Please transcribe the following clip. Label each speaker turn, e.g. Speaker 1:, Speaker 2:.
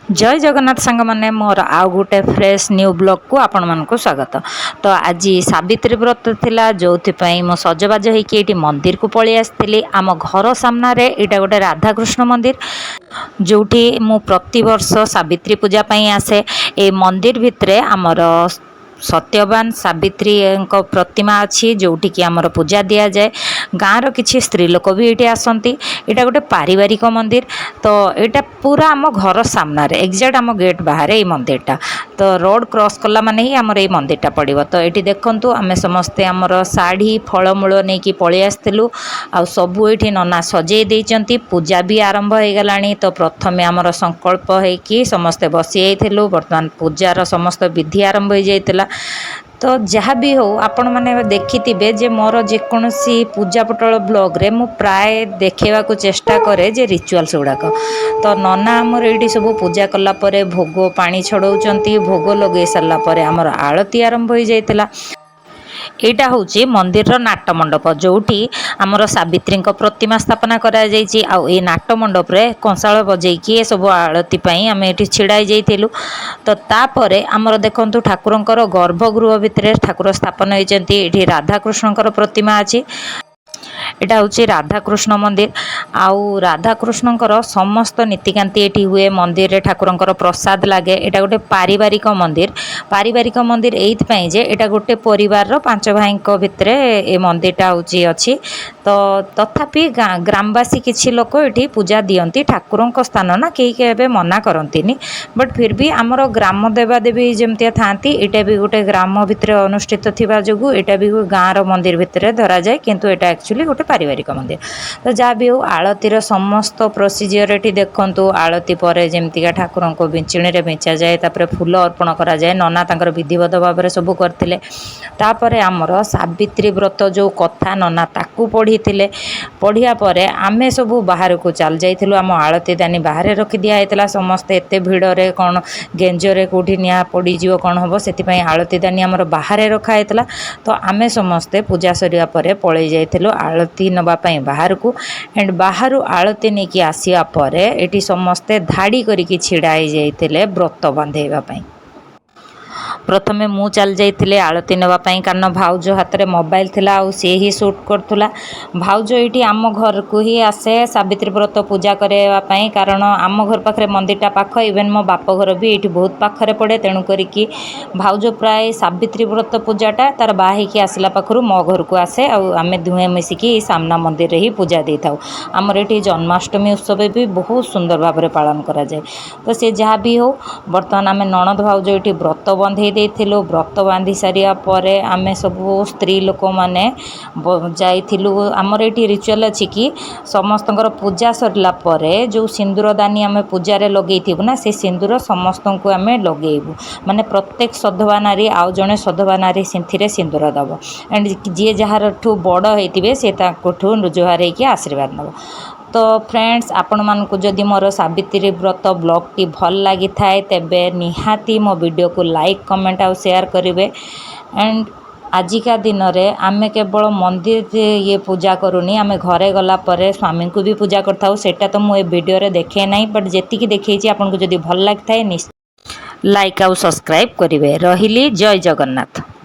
Speaker 1: ଜୟ ଜଗନ୍ନାଥ ସାଙ୍ଗମାନେ, ମୋର ଆଉ ଗୋଟେ ଫ୍ରେଶ୍ ନ୍ୟୁ ବ୍ଲଗ୍କୁ ଆପଣମାନଙ୍କୁ ସ୍ୱାଗତ। ତ ଆଜି ସାବିତ୍ରୀ ବ୍ରତ ଥିଲା, ଯେଉଁଥିପାଇଁ ମୁଁ ସଜବାଜ ହେଇକି ଏଇଠି ମନ୍ଦିରକୁ ପଳେଇ ଆସିଥିଲି। ଆମ ଘର ସାମ୍ନାରେ ଏଇଟା ଗୋଟେ ରାଧାକୃଷ୍ଣ ମନ୍ଦିର, ଯେଉଁଠି ମୁଁ ପ୍ରତିବର୍ଷ ସାବିତ୍ରୀ ପୂଜା ପାଇଁ ଆସେ। ଏ ମନ୍ଦିର ଭିତରେ ଆମର ସତ୍ୟବାନ ସାବିତ୍ରୀଙ୍କ ପ୍ରତିମା ଅଛି, ଯେଉଁଠିକି ଆମର ପୂଜା ଦିଆଯାଏ। ଗାଁର କିଛି ସ୍ତ୍ରୀ ଲୋକ ବି ଏଇଠି ଆସନ୍ତି। ଏଇଟା ଗୋଟେ ପାରିବାରିକ ମନ୍ଦିର। ତ ଏଇଟା ପୁରା ଆମ ଘର ସାମ୍ନାରେ, ଏକ୍ଜାକ୍ଟ ଆମ ଗେଟ୍ ବାହାରେ ଏଇ ମନ୍ଦିରଟା। ତ ରୋଡ଼ କ୍ରସ୍ କଲା ମାନେ ହିଁ ଆମର ଏଇ ମନ୍ଦିରଟା ପଡ଼ିବ। ତ ଏଇଠି ଦେଖନ୍ତୁ, ଆମେ ସମସ୍ତେ ଆମର ଶାଢ଼ୀ, ଫଳମୂଳ ନେଇକି ପଳେଇ ଆସିଥିଲୁ ଆଉ ସବୁ ଏଇଠି ନନା ସଜେଇ ଦେଇଛନ୍ତି। ପୂଜା ବି ଆରମ୍ଭ ହେଇଗଲାଣି। ତ ପ୍ରଥମେ ଆମର ସଂକଳ୍ପ ହେଇକି ସମସ୍ତେ ବସିଯାଇଥିଲୁ। ବର୍ତ୍ତମାନ ପୂଜାର ସମସ୍ତ ବିଧି ଆରମ୍ଭ ହେଇଯାଇଥିଲା। ତ ଯାହା ବି ହଉ, ଆପଣମାନେ ଦେଖିଥିବେ ଯେ ମୋର ଯେକୌଣସି ପୂଜା ପଟଳ ବ୍ଲଗ୍ରେ ମୁଁ ପ୍ରାୟ ଦେଖେଇବାକୁ ଚେଷ୍ଟା କରେ ଯେ ରିଚୁଆଲ୍ସ ଗୁଡ଼ାକ। ତ ନନା ଆମର ଏଇଠି ସବୁ ପୂଜା କଲା ପରେ ଭୋଗ ପାଣି ଛଡ଼ଉଛନ୍ତି। ଭୋଗ ଲଗେଇ ସାରିଲା ପରେ ଆମର ଆଳତି ଆରମ୍ଭ ହୋଇଯାଇଥିଲା। ଏଇଟା ହେଉଛି ମନ୍ଦିରର ନାଟ ମଣ୍ଡପ, ଯେଉଁଠି ଆମର ସାବିତ୍ରୀଙ୍କ ପ୍ରତିମା ସ୍ଥାପନା କରାଯାଇଛି। ଆଉ ଏଇ ନାଟ ମଣ୍ଡପରେ କଂସାଳ ବଜେଇକି ଏସବୁ ଆଳତି ପାଇଁ ଆମେ ଏଠି ଛିଡ଼ା ହେଇଯାଇଥିଲୁ। ତ ତାପରେ ଆମର ଦେଖନ୍ତୁ, ଠାକୁରଙ୍କର ଗର୍ଭଗୃହ ଭିତରେ ଠାକୁର ସ୍ଥାପନ ହେଇଛନ୍ତି। ଏଠି ରାଧାକୃଷ୍ଣଙ୍କର ପ୍ରତିମା ଅଛି। ଏଇଟା ହେଉଛି ରାଧାକୃଷ୍ଣ ମନ୍ଦିର ଆଉ ରାଧାକୃଷ୍ଣଙ୍କର ସମସ୍ତ ନୀତିକାନ୍ତି ଏଠି ହୁଏ। ମନ୍ଦିରରେ ଠାକୁରଙ୍କର ପ୍ରସାଦ ଲାଗେ। ଏଇଟା ଗୋଟେ ପାରିବାରିକ ମନ୍ଦିର। ପାରିବାରିକ ମନ୍ଦିର ଏଇଥିପାଇଁ ଯେ ଏଇଟା ଗୋଟେ ପରିବାରର ପାଞ୍ଚ ଭାଇଙ୍କ ଭିତରେ ଏ ମନ୍ଦିରଟା ହେଉଛି ଅଛି। ତ ତଥାପି ଗ୍ରାମବାସୀ କିଛି ଲୋକ ଏଠି ପୂଜା ଦିଅନ୍ତି। ଠାକୁରଙ୍କ ସ୍ଥାନ ନା, କେହି କେବେ ମନା କରନ୍ତିନି। ବଟ୍ ଫିର୍ ବି ଆମର ଗ୍ରାମ ଦେବାଦେବୀ ଯେମିତିଆ ଥାଆନ୍ତି, ଏଇଟା ବି ଗୋଟେ ଗ୍ରାମ ଭିତରେ ଅନୁଷ୍ଠିତ ଥିବା ଯୋଗୁଁ ଏଇଟା ବି ଗାଁର ମନ୍ଦିର ଭିତରେ ଧରାଯାଏ। କିନ୍ତୁ ଏଇଟା ଆକ୍ଚୁଆଲି ଗୋଟେ ପାରିବାରିକ ମନ୍ଦିର। ତ ଯାହା ବି ହଉ, ଆଳତିର ସମସ୍ତ ପ୍ରୋସିଜିଅର ଏଠି ଦେଖନ୍ତୁ। ଆଳତି ପରେ ଯେମିତିକା ଠାକୁରଙ୍କୁ ବିଞ୍ଚୁଣିରେ ବିଞ୍ଚାଯାଏ, ତାପରେ ଫୁଲ ଅର୍ପଣ କରାଯାଏ, ନନା ତାଙ୍କର ବିଧିବଦ୍ଧ ଭାବରେ ସବୁ କରିଥିଲେ। ତାପରେ ଆମର ସାବିତ୍ରୀ ବ୍ରତ ଯେଉଁ କଥା ନନା ତାକୁ ପଢ଼ିଥିଲେ। ପଢ଼ିବା ପରେ ଆମେ ସବୁ ବାହାରକୁ ଚାଲି ଯାଇଥିଲୁ। ଆମ ଆଳତି ଦାନି ବାହାରେ ରଖି ଦିଆ ହେଇଥିଲା। ସମସ୍ତେ ଏତେ ଭିଡ଼ରେ କ'ଣ ଗେଞ୍ଜରେ କେଉଁଠି ନିଆଁ ପଡ଼ିଯିବ, କ'ଣ ହେବ, ସେଥିପାଇଁ ଆଳତି ଦାନି ଆମର ବାହାରେ ରଖା ହେଇଥିଲା। ତ ଆମେ ସମସ୍ତେ ପୂଜା ସରିବା ପରେ ପଳେଇ ଯାଇଥିଲୁ ଆଳତି ନେବା ପାଇଁ ବାହାରକୁ। ଆଣ୍ଡ ବାହାରୁ ଆଳତି ନେଇକି ଆସିବା ପରେ ଏଠି ସମସ୍ତେ ଧାଡ଼ି କରିକି ଛିଡ଼ା ହେଇଯାଇଥିଲେ ବ୍ରତ ବାନ୍ଧେଇବା ପାଇଁ। ପ୍ରଥମେ ମୁଁ ଚାଲି ଯାଇଥିଲି ଆଳତି ନେବା ପାଇଁ, କାରଣ ଭାଉଜ ହାତରେ ମୋବାଇଲ ଥିଲା ଆଉ ସିଏ ହିଁ ସୁଟ୍ କରୁଥିଲା। ଭାଉଜ ଏଇଠି ଆମ ଘରକୁ ହିଁ ଆସେ ସାବିତ୍ରୀ ବ୍ରତ ପୂଜା କରାଇବା ପାଇଁ, କାରଣ ଆମ ଘର ପାଖରେ ମନ୍ଦିରଟା ପାଖ। ଇଭେନ୍ ମୋ ବାପ ଘର ବି ଏଇଠି ବହୁତ ପାଖରେ ପଡ଼େ। ତେଣୁ କରିକି ଭାଉଜ ପ୍ରାୟ ସାବିତ୍ରୀ ବ୍ରତ ପୂଜାଟା ତାର ବାହା ହେଇକି ଆସିଲା ପାଖରୁ ମୋ ଘରକୁ ଆସେ ଆଉ ଆମେ ଦୁହେଁ ମିଶିକି ଏଇ ସାମ୍ନା ମନ୍ଦିରରେ ହିଁ ପୂଜା ଦେଇଥାଉ। ଆମର ଏଠି ଜନ୍ମାଷ୍ଟମୀ ଉତ୍ସବ ବି ବହୁତ ସୁନ୍ଦର ଭାବରେ ପାଳନ କରାଯାଏ। ତ ସେ ଯାହା ବି ହଉ, ବର୍ତ୍ତମାନ ଆମେ ନଣନ୍ଦ ଭାଉଜ ଏଇଠି ବ୍ରତ ବନ୍ଧେଇ ଦେଇଥିଲୁ। ବ୍ରତ ବାନ୍ଧି ସାରିବା ପରେ ଆମେ ସବୁ ସ୍ତ୍ରୀ ଲୋକମାନେ ଯାଇଥିଲୁ। ଆମର ଏଇଠି ରିଚୁଆଲ୍ ଅଛି କି ସମସ୍ତଙ୍କର ପୂଜା ସରିଲା ପରେ ଯେଉଁ ସିନ୍ଦୁର ଦାନି ଆମେ ପୂଜାରେ ଲଗେଇଥିବୁ ନା, ସେ ସିନ୍ଦୁର ସମସ୍ତଙ୍କୁ ଆମେ ଲଗେଇବୁ। ମାନେ ପ୍ରତ୍ୟେକ ସଧବା ନାରୀ ଆଉ ଜଣେ ସଧବା ନାରୀ ସେଥିରେ ସିନ୍ଦୁର ଦେବ। ଆଣ୍ଡ ଯିଏ ଯାହାରଠୁ ବଡ଼ ହେଇଥିବେ, ସେ ତାଙ୍କଠୁ ଜୁହାର ହେଇକି ଆଶୀର୍ବାଦ ନେବ। ତ ଫ୍ରେଣ୍ଡସ୍, ଆପଣମାନଙ୍କୁ ଯଦି ମୋର ସାବିତ୍ରୀ ବ୍ରତ ବ୍ଲଗ୍ଟି ଭଲ ଲାଗିଥାଏ, ତେବେ ନିହାତି ମୋ ଭିଡ଼ିଓକୁ ଲାଇକ୍, କମେଣ୍ଟ ଆଉ ସେୟାର କରିବେ। ଆଣ୍ଡ ଆଜିକା ଦିନରେ ଆମେ କେବଳ ମନ୍ଦିର ଇଏ ପୂଜା କରୁନି, ଆମେ ଘରେ ଗଲା ପରେ ସ୍ୱାମୀଙ୍କୁ ବି ପୂଜା କରିଥାଉ। ସେଇଟା ତ ମୁଁ ଏ ଭିଡ଼ିଓରେ ଦେଖେଇ ନାହିଁ, ବଟ୍ ଯେତିକି ଦେଖେଇଛି, ଆପଣଙ୍କୁ ଯଦି ଭଲ ଲାଗିଥାଏ, ଲାଇକ୍ ଆଉ ସବସ୍କ୍ରାଇବ୍ କରିବେ। ରହିଲି, ଜୟ ଜଗନ୍ନାଥ।